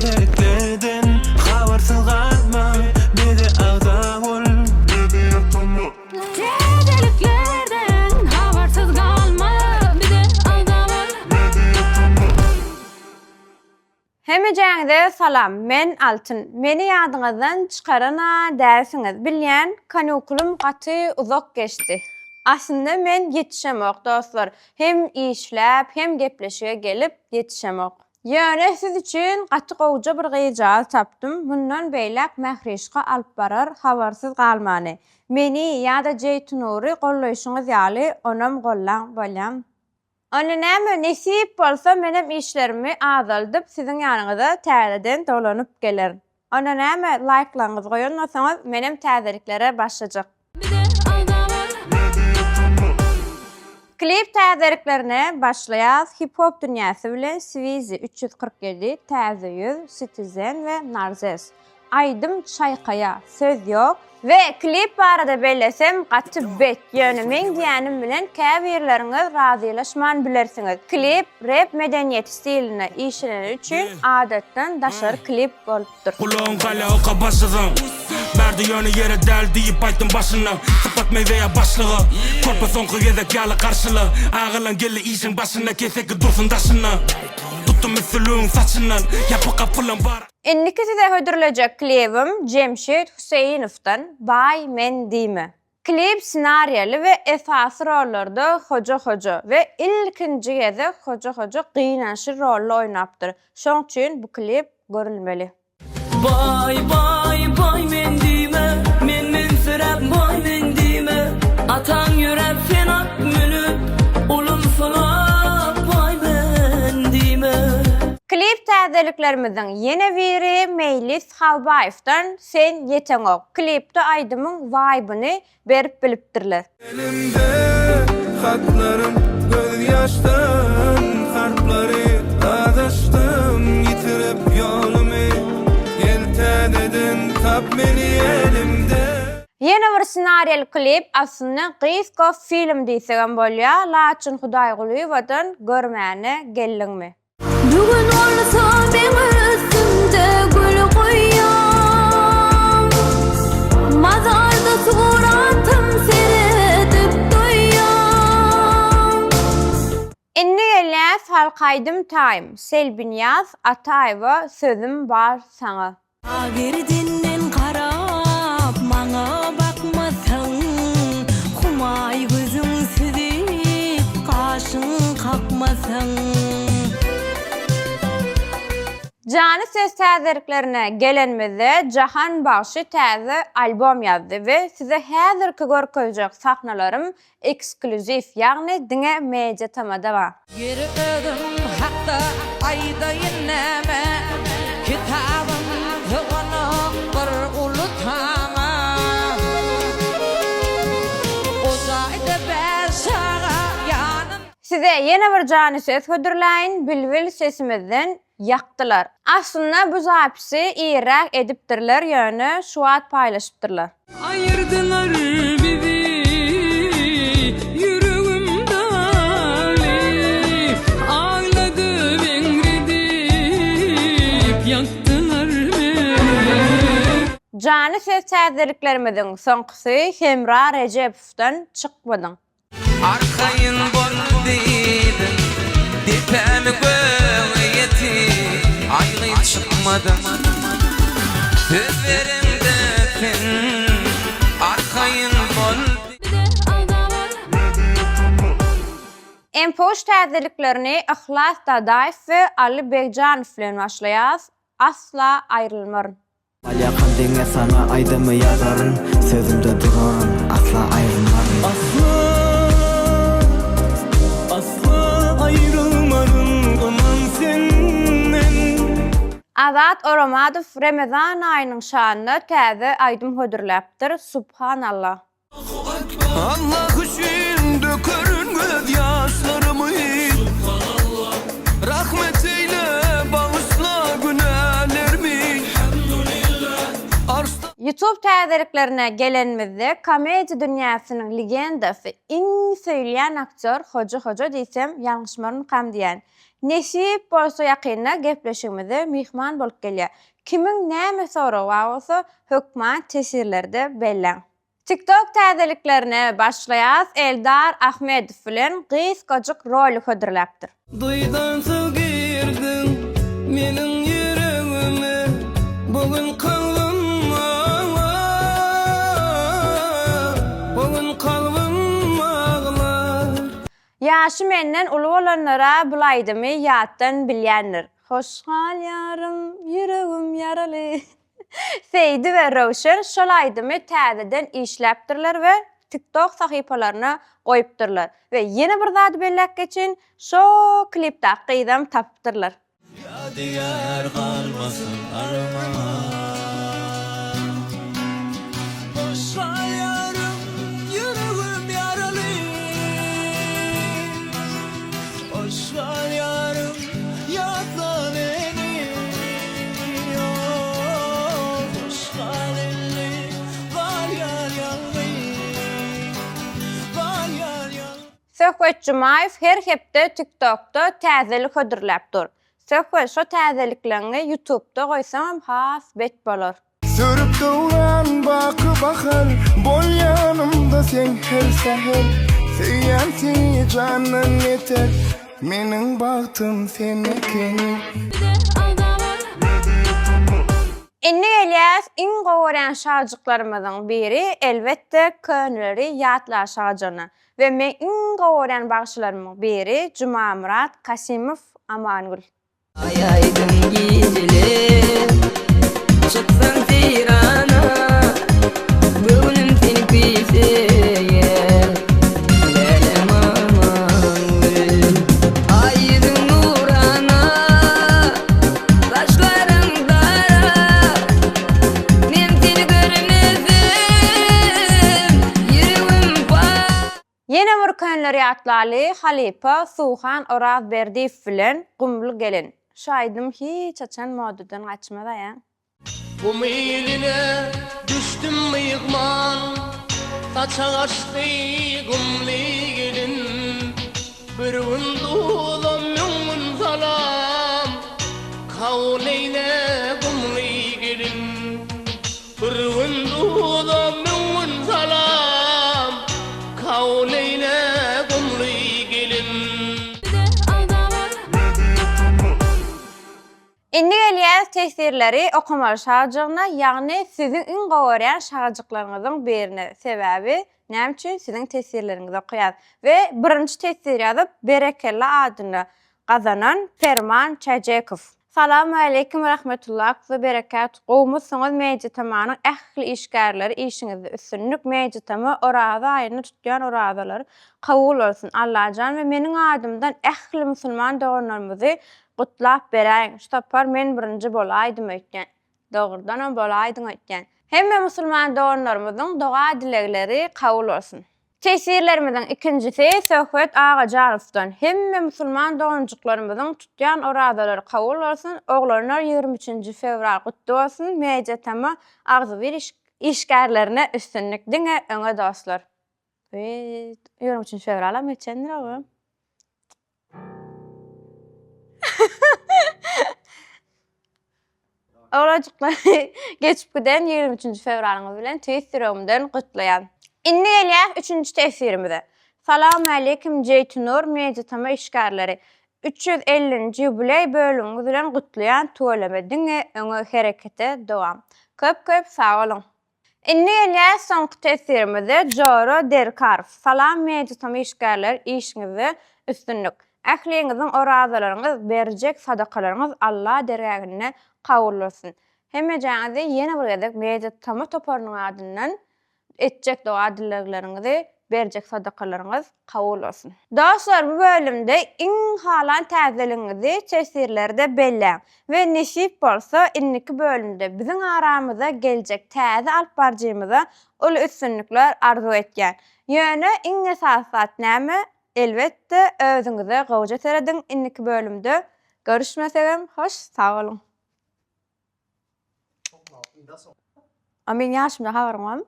Täzeliklerden habarsyz galma bize agza bol. Täzeliklerden habarsyz galma bize agza bol. Hemejäňize salam men Altyn meni ýadyňyzdan çykarana dälsiňiz bilýän kanukulym gaty uzak geçdi aslynda men ýetişemok dostlar hem işläp hem gepleşige gelip ýetişemok ýöne siz üçin gaty gowja bir gyzjagaz tapdym mundan beýläk Mährişka alyp barar habarsyz galmany meni ýada Jeýtunury gollaýşyňyz ýaly onam gollaň bolýamy. Onda näme, nesip bolsa menem işlerimi azaldyp siziň ýanyňyza täzeden dolanyp gelerin. Onda näme, laýklaryňyzy goýan bolsaňyz menem täzeliklere başlajak. Klip täzeliklerine başlaýas hip-hop dünýäsi bilen Swizi 347, Täze ýüz, Citizen we Narzes. Aýdym çaýkaýa, söz ýok. We klip barada bellesem gaty bet, ýöne meň diýýänim bilen käbirleriňiz razylaşman bilersiňiz. Klip rep medeniýeti stilinde işleneni üçin adatdan daşary klip bolupdyr. Gulagyň galýa oka başyzyň Bärde ýöne ýere däl diýip aýtdym başynda Sypat meňzeýä başlyga Körpe soňky gezek ýaly garşyla Agalan geldi işiň başyna Keseki dursun daşynda Tutdum üstünligiň saçyndan Ýapyk gapylaň bar. Indiki size hödürlejek klibim Jemşit Hüseýinowdan Baý men diýme. Klip ssenariýaly we esasy rollarda Hoja Hoja we ilkinji gezek Hoja Hoja gynançly rolda oýnapdyr. Şoň üçin bu klip görülmeli. Baý baý baý men diýme Men mensiräp baý men diýme Ataň ýöräp sen at münüp Ulum sylap baý men diýme. Klip täzeliklerimiziň ýene biri Meýlis Halbaýewdan Sen ýeteňok. Klipde aýdymyň waýbyny berip bilipdirler. Elimde hatlarym gözýaşdan harplary Azaşdym ýitirip ýolumy Gel täzeden tap meni elimde. Ýene bir ssenariýaly klip aslynda gysga film diýsegem bolýar Laçyn Hudaýgulyýewadan Görmäne geldiňmi. Bu gün bolsa meň üstümde gül guýýaň Mazarda suratym seredip doýýaň. Indi gelýäs halk aýdym taým Selbinýaz Ataýewa sözüm bar saňa. Agerdenden garap maňa bakmasaň, Humaý gözüň süzüp gaşyň kakmasaň. Jany söz täzeliklerine gelenimizde Jahan bagşy täze albom ýazdy we size häzirki görkezjek sahnalarym Eksklýuziw, ýagny diňe Media TM-da bar. Ýeri özüm hakda aýdaýyn näme, Kitabym syganok bir uly tama. O jaýda bäş çaga ýanym. Size ýene bir jany söz hödürläýin, Bilbil sesimizden ýakdylar. Aslynda bu zapisi irräk edipdirler ýöne şu wagt paýlaşypdyrlar. Aýyrdylar bizi ýüregim dagly Agladyp eňredip ýakdylar meni. Jany söz täzeliklerimiziň soňkusy Hemra Rejepowdan Çykmadyň. Arkaýyn bol diýdim, depämi göge ýetip, aýgy çykmadym. Söz bereňde sen, arkaýyn bol. Empuş täzeliklerini Yhlas Dadaýew we Aly Begjanow bilen başlaýas, Asla aýrylmaryn. Alýakam diňe saňa aýdymy ýazaryn Sözümde duraryn asla aýrylmaryn. Asla asla aýrylmaryn ynan senden. Azat Oramadow Remezan aýynyň şanyna täze aýdym hödürläpdir Subhanallah. Allah üçin dökerin göz ýaşlarymy Rahmet eýle bagyşla günälerimi Youtube. YouTube täzeliklerine gelenimizde komediýa dünýäsiniň legendasy, iň söýülýän aktýor Hoja Hoja diýsem ýalňyşmarmykam diýýän. Nesip bolsa ýakynda gepleşigimize myhman bolup gelýär. Kimiň näme soragy bar bolsa hökman tesirlerde belläň. TikTok täzeliklerine başlaýas Eldar Ahmedow bilen gysgajyk rolik hödürläpdir. Duýdansyz girdiň meniň ýüregime Bu gün kalbym aglar Bu gün kalbym aglar. Ýaşy menden uly bolanlara bul aýdymy ýatdan bilýändir. Hoş gal ýarym, ýüregim ýaraly. Seýdi we Röwşen şol aýdymy täzeden işläpdirler we TikTok sahypalaryna goýupdyrlar. We ýene bir zady belläp geçeýin, şo klipdaky gyzam tapypdyrlar. Ýadygär galmasyn arman. Hoş gal ýarym, ýüregim ýaraly. Hoş gal ýarym, ýatla meni. Hoş gal indi, galýan ýalňyz. Galýan ýalňyz. Söhbet Jumaýew her hepde TikTokda täzelik hödürläp dur. Söhbet şo täzelikleňňi ýutubda goýsaňam has bet bolar. Sürüp döwran baky bahar Bol ýanymda sen her säher Söýýän seni jandan beter Meniň bagtym sen ekeniň. Indi gelýäs iň gowy görýän şajyklarymyzyň biri elbetde köneleri ýatla şajygyna we meň iň gowy görýän bagşylarymyň biri Jumamyrat Kasymow Amangül. Aý-aýdyň gijeler, çyksaň seýrana, Göwnüm seni küýseýär, Lälem Amangül. Aý ýüzüň nurana, saçlaryň dara, Men seni görmesem, ýüregim par. Ýene bir könleri ýatlaly halypa Suhan Orazberdiýew bilen Gumly gelin. Şu aýdym hiç haçan modadan gaçmaz aýa. Gum iline düşdüm myhman, Saçak açdy gumly gelin. Bir gün duzam, müň gün salam, Kabul eýle gumly gelin. Bir gün duza, müň gün salam, Kabul eýle gumly gelin. Indi gelýäs teswirleri okamaly şajygyna, ýagny siziň iň gowy görýän şajyklaryňyzyň birine. Sebäbi näme üçin siziň teswirleriňizi okaýas. We birinji teswir ýazyp berekella adyny gazanan Perman Çäjekow. Salawmaleýkim Rahmetullah we berekat gowumysyňyz Mediatamanyň ähli işgärleri işiňizde üstünlik Mediatama oraza aýynda tutýan orazalar kabul bolsun Allajan we meniň adymdan ähli musulman doganlarymyzy gutlap beräýiň şu sapar men birinji bolaýdym öýtýän dogrudanam bolaýdyň öýtýän hemme musulman doganlarymyzyň doga dilegleri kabul bolsun. Teswirlerimiziň ikinjisi Söhbet Agajanowdan. Hemme musulman doganjyklarymyzyň tutýan orazalary kabul bolsun, oglanlar 23-nji fewral gutly bolsun, Media TM agzybir işgärlerine üstünlik diňe öňe dostlar. 23-nji fewralam geçendir oba. Oglanjyklar geçip giden 23-nji fewralyňyz bilen tüýs ýüregimden gutlaýan. Indi gelýäs üçünji teswirimize. Salawmaleýkim Jeýtinur Media TM işgärleri. 350-nji ýubileý bölümiňiz bilen gutlaýan tüweleme diňe öňe herekete dowam. Köp köp sag boluň. Indi gelýäs soňky teswirimize Jora Derkarow. Salam Media TM işgärleri işiňizde üstünlik. Ähliňiziň orazalaryňyz berjek sadakalaryňyz Alla dergähinde kabul bolsun. Hemmejäňizi ýene bir gezek Media TM toparynyň adyndan etjek doga dilegleriňizi berjek sadakalaryňyz kabul bolsun. Dostlar bu bölümde iň halan täzeligiňizi teswirlerde belläň we nesip bolsa indiki bölümde biziň aramyza geljek täze alyp baryjymyza uly üstünlikler arzuw etýän. Ýöne iň esasy zat näme elbetde özüňize gowja serediň indiki bölümde görüşmesegem hoş sag boluň. A meň ýaşymdan habaryň barmy?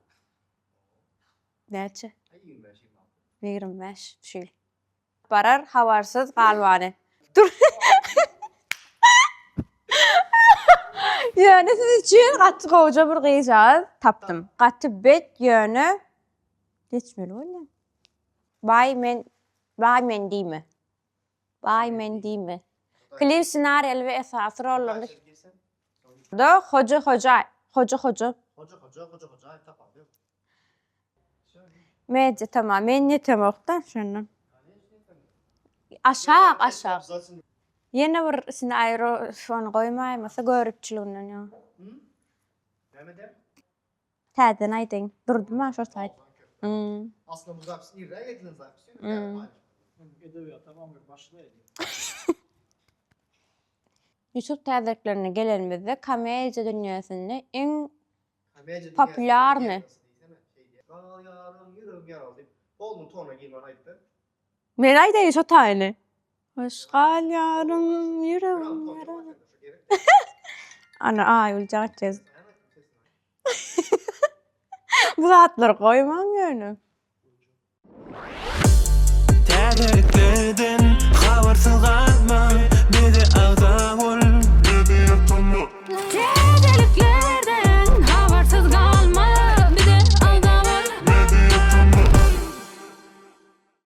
Näçe? 25 şu ýyl. Barar habarsyz galmany. Dur. Ýöne siz üçin gaty gowja bir gyzjagaz tapdym. Gaty bet ýöne geçmeli bolýar. Baý men baý men diýme. Baý men diýme. Klip ssenariýaly we esasy rollarda Da Hoja Hoja Hoja Hoja. Hoja Hoja Hoja Hojaýew tapawudy ýok. Media tamam men ýetemokda şondan. Aşak aşak. Ýene bir sini aýry şony goýmaýmasa göripçiliginden ýa. Näme diýýäň? Täzeden aýdaýyn. Durdum ha şo saýt. Hmm. Aslynda bu zapis irräk edilen zapis ýöne täze Edebiýata bir başlaýdy. Ýusup täzeliklerine gelenimizde komediýa dünýäsinde iň populýarny. Men aýdaýyn şo taýyny. Hoş gal ýarym ýüregim ýaraly. Ana Aýgül jaň Bu zatlary goýmaň ýöne. Täzeliklerden.